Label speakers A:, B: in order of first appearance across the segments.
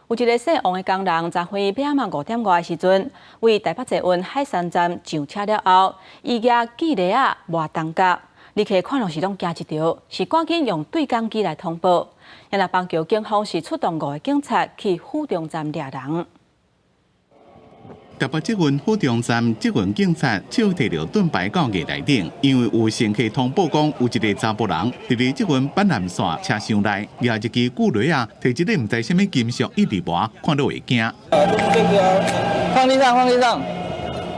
A: 有一个姓王的工人，昨昏欲仔5點外的時陣，為台北捷運海山站上車了後，伊舉鋸螺仔磨銅角，旅客看攏是攏驚一著，是趕緊用對講機來通報。然後板橋警方是出動五个警察去府中站掠人。
B: 台北捷運府中站捷運警察手提著盾牌到月台頂，因為有乘客通報講有一个查埔人佇咧捷運板南線車廂內，舉一支鋸螺仔，提一个毋知啥物金屬一直磨，看著會驚。
C: 放地上，放地上。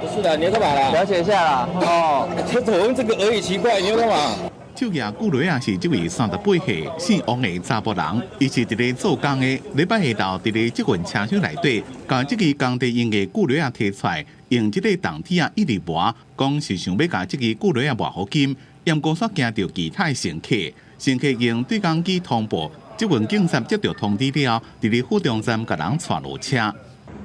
D: 不是的，你要幹嘛啦？
C: 了解一下啦。哦，
D: 這我用這個而已，奇怪，你要幹嘛？
B: 手舉鋸螺仔是這位38歲姓王的查埔人，伊是佇咧做工的。禮拜下晝佇咧捷運車廂內底，共這支工地用的鋸螺仔提出來，用這個銅鐵仔一直磨，講是想欲共這支鋸螺仔磨予金，毋過煞驚著其他乘客，乘客用對講機通報，捷運警察接到通知了，佇咧府中站共人帶落車。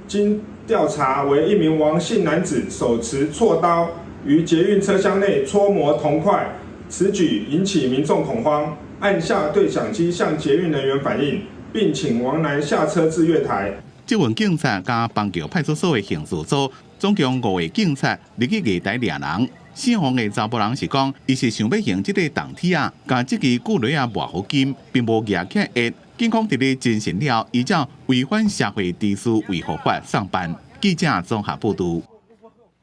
E: 經調查，為一名王姓男子手持銼刀於捷運車廂內搓磨銅塊。此舉引起民眾恐慌，按下對講機向捷運人員反映，並請王男下車至月台。
B: 捷運警察佮板橋派出所的刑事組，總共五个警察入去月台掠人。姓王的查埔人是講，伊是想欲用這个銅鐵仔，共這支鋸螺仔磨予金，並無舉起來。警方佇咧偵訊了，依照違反社會秩序維護法送辦。記者綜合報導。